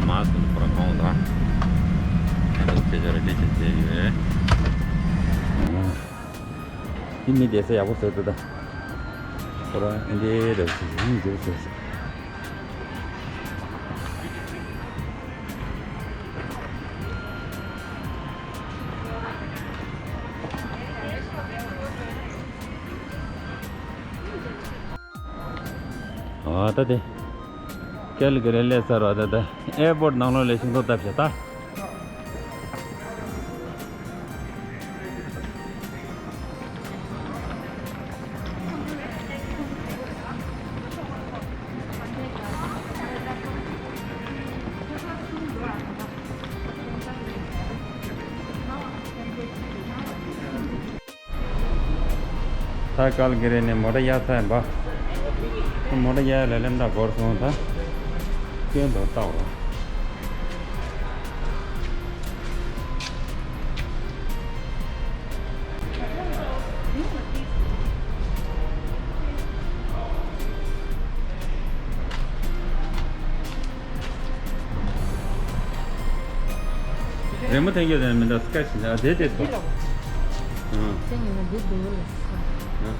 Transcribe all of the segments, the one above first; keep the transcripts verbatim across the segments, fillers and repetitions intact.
མ་སུ་ཁོ་རང་གང་ལ། ཨ་ནི་ཁྱེད་ཚོར་འདྲི་བྱེད་བྱས་ཡོད། འདི་མི་བསྡད་ས་ཡག་པོ་བཟོས་འདུག་ད། ཁོ་རང་འདི་འདྲ་ཞིག་ཡིན་འགྱུར་བཟོས་ཟེར། ཨ་ད་དེ། ཀལ་གི་རི་སླེབས་ཚར་བ་ད་ད། ཨེར་པོར་ནང་ལོགས་ལ་ཤིང་ཏོག་བཏབ་བཞག་ད། ད་ཀལ་གི་རི་ནས་མོ་ཊ་གཡར་ཚར་ཡིན་པ། མོ་ཊ་གཡར་ལ་ལེམ་ད་འགོར་སོང་ད། སྐྱོན་དང་ལྟ་འོ། རི་མོ་འཐེན་རྒྱུ་དེ་མི་འདུག་སྐད་ཆ་དེ་དེ་ཚོ། ཨང་། དེ་ཉིན་མ་འདི་འདུག་ལ་ས། ཨང་།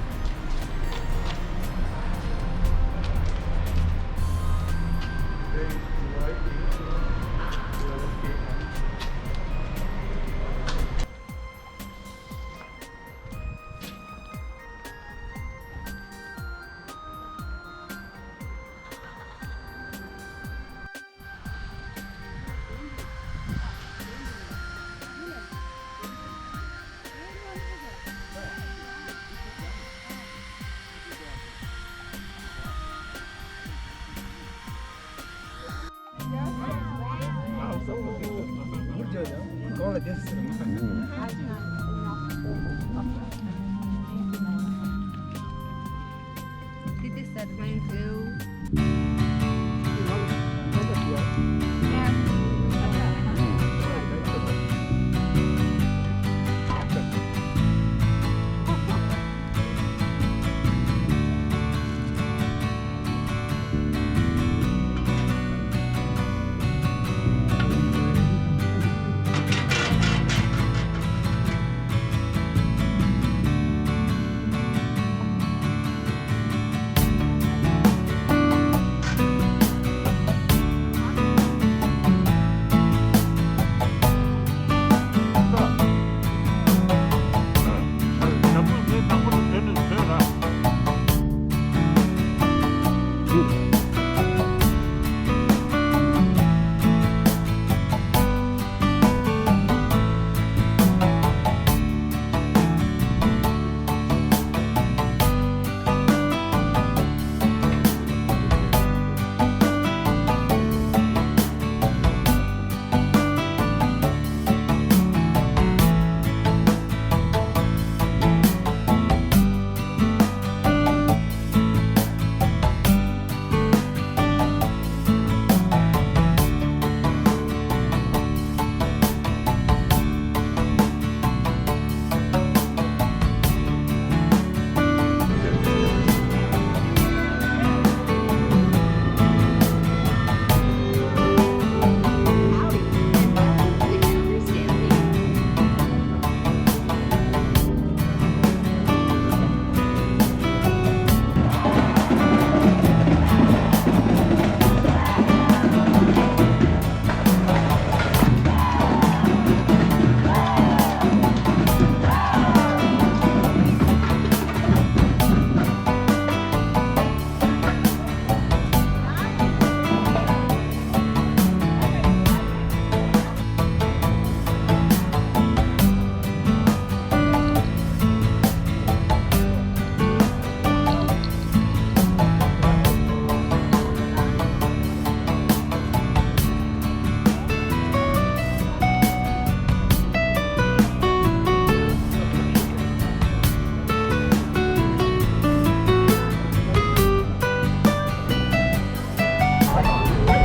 Did this set mine too?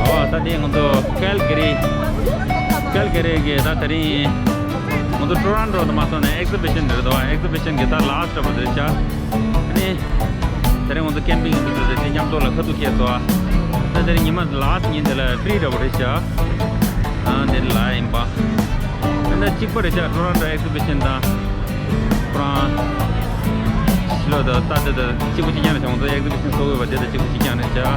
ཨོ་ད་དེ་ང་ཚོ་ཀལ་ག་རི། ཀལ་ག་རི་གི་ད་དེ་རིང་ང་ཚོ་ཊོ་རོན་ཊོ་དུ་མ་སོང་ནས་ཨེག་ཛི་བི་ཤན་རེད་དོ། ཨེག་ཛི་བི་ཤན་གི་ད་ལཱ་སི་ཊི་འདྲ་པོ་དེ་རེད་ཤག་ཨ་ནི་དེ་རིང་ང་ཚོ་ཀེམ་པིང་གི་འདུག་ཟེར་དེ་མཉམ་དུ་ལ་ཁ་ཐུག་ཁྱེར་སོང་། ད་དེ་ཉི་མ་ལ་སི་ཊི་ཉིན་དེ་ལ་ཕི་རི་འདྲ་པོ་རེད་ཤག་ཨ་དེ་ལ་ཡིན་པ། ད་གཅིག་པ་རེད་ཤག་ཊོ་རོན་ཊོ་ཨེག་ཟི་བི་ཤན་དང་། ཁོ་རང་ཕྱི་ལོགས་དང་ལྟ་དེ་དང་གཅིག་པ་གཅིག་རྐྱང་རེད་ཤག་ང་ཚོ་ཨེག་ཟི་བི་ཤན་ཚོགས་ཡོད་པ་དེ་དང་གཅིག་པ་གཅིག་རྐྱང་རེད་ཤག་ཨ་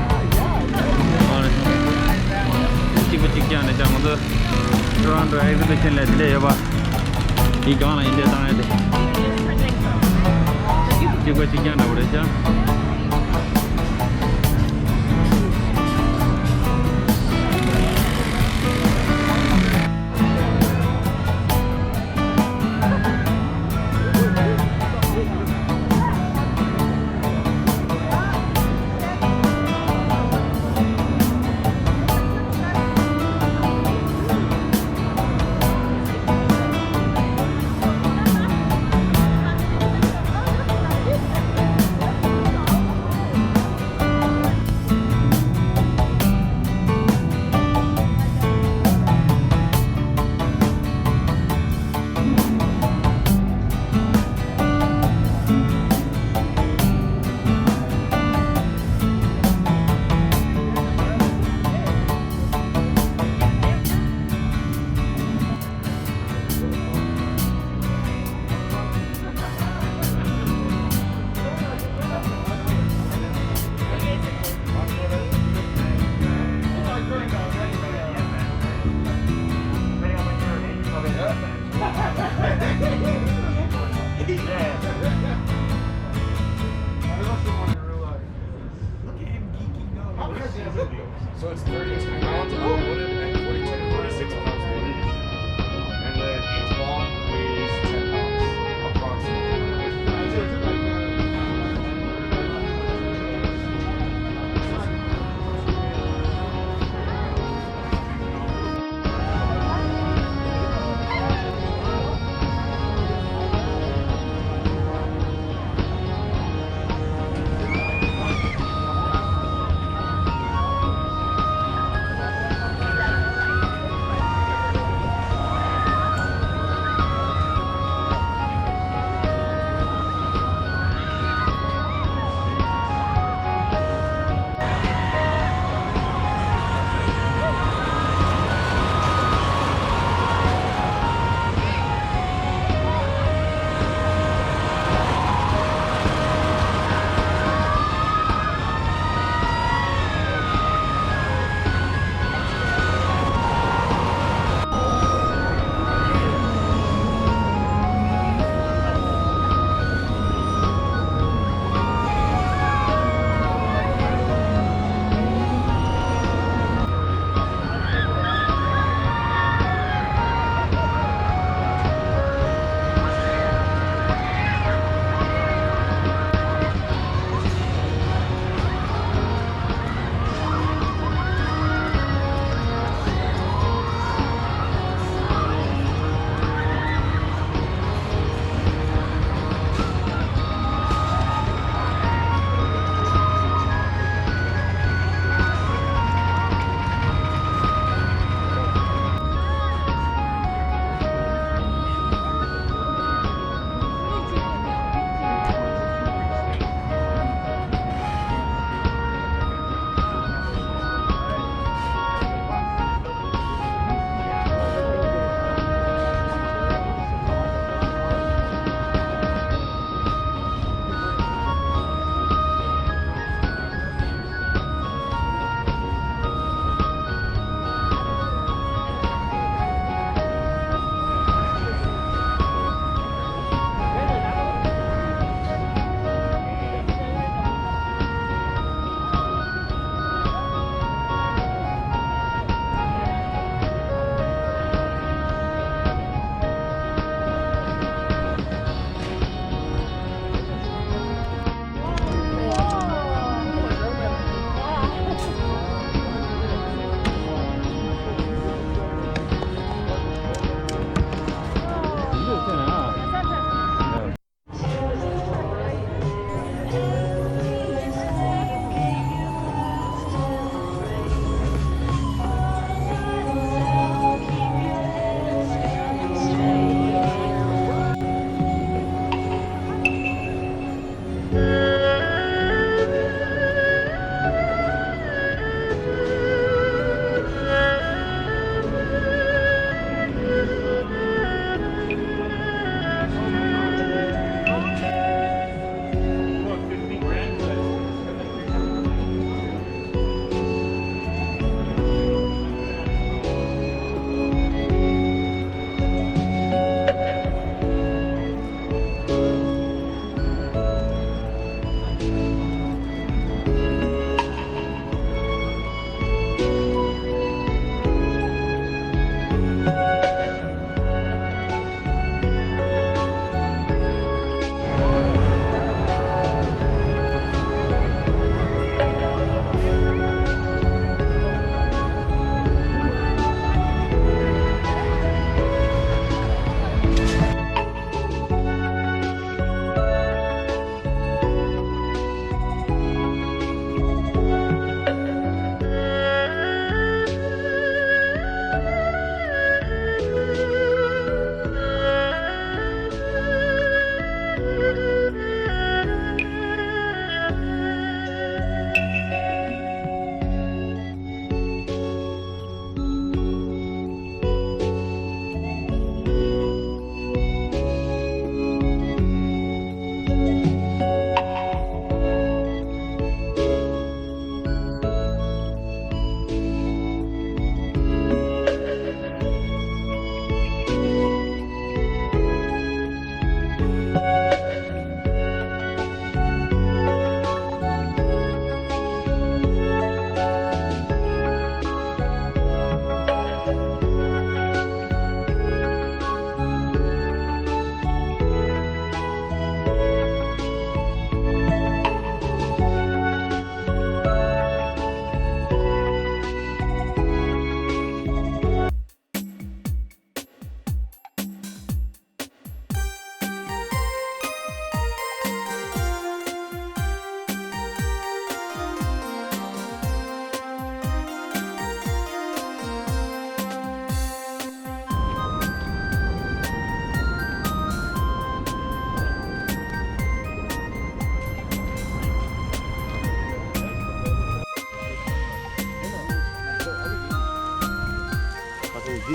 གཅིག་པ་གཅིག་རྐྱང་རེད་ཤག་ང་ཚོ་ཊོ་རོན་ཊོ་ཨེག་ཟི་བི་ཤན་ལ་དེ་འདྲ་ཡོད་པ། དེའི་སྒང་ལ་ཡིན་དེ་བཏང་ཡ་དེ། གཅིག་པ་གཅིག་རྐྱང་འདྲ་པོ་རེད་ཤག་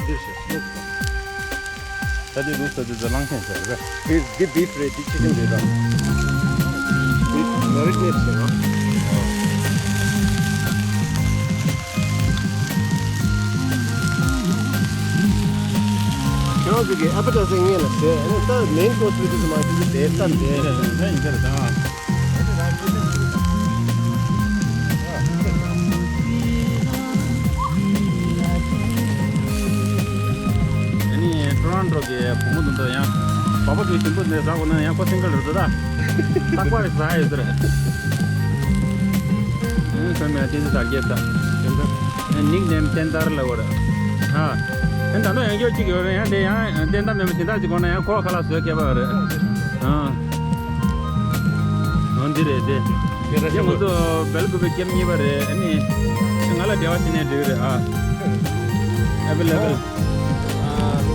འདིར་ཞེས་སྨོས་སོ། ད་འདི་ལུགས་ས་འདི་ཚོ་གླང་ཆེན་ཟེར་རེད། འདི་འདི་བིབ་རེད། འདི་ཅི་ཀན་རེད་ད། འདི་མེ་རི་ནེཊ་ཟེར་རོ། ཁྱེད་རང་ཚོ་གི་ཨེ་པེ་ཊའི་ཟར་ངེད་ལ་ཟེར། ཨ་ནི་ད་མེན་ཀོར་སི་བི་དུ་མ་ཅིག་དེ་ལྟ་འདི་ལ་ཡིན་ཟེར་ད། ཨ་ནི་ཊོ་རོན་ཊོ་གི་བུ་མོ་དེ་ཚོ་ཡང་བ་པ་གི་ཞིམ་པོ་འདི་ཟ་དགོས་ན་ཡང་ཁོ་སིང་གལ་རེད་ད། རྟག་པར་ཟ་ཡོད་ཟེར། ཨ་ནི་ཚང་མས་ཏིན་ཏི་དར་རྒྱས་ད། ནིག་ནེམ་བསྟན་དར་ལབ་པ་རེད། ཨ། ཨ་ནི་ད་ལྟ་ཡང་སྐྱོ་གཅིག་ཡོད་རེད། ཡང་དེ་ཡང་བསྟན་དར་མེད་པ་གཞན་དག་ཅིག་དགོས་ན་ཡང་ཁོ་ཁ་ལག་བཟོས་ཁྱད་པར་རེད། ཨ། འོ་འདི་རེད་དེ། དེ་ང་ཚོ་སྦེལ་ཀོབ་པའི་ཀེམ་གཉིས་པ་རེད། ཨ་ནི་ང་ལ་འབྲེལ་བ་བྱས་ནས་འགྲིག་རེད་ཨ། ཨེ་ཝེ་ལེ་བལ། ཨ།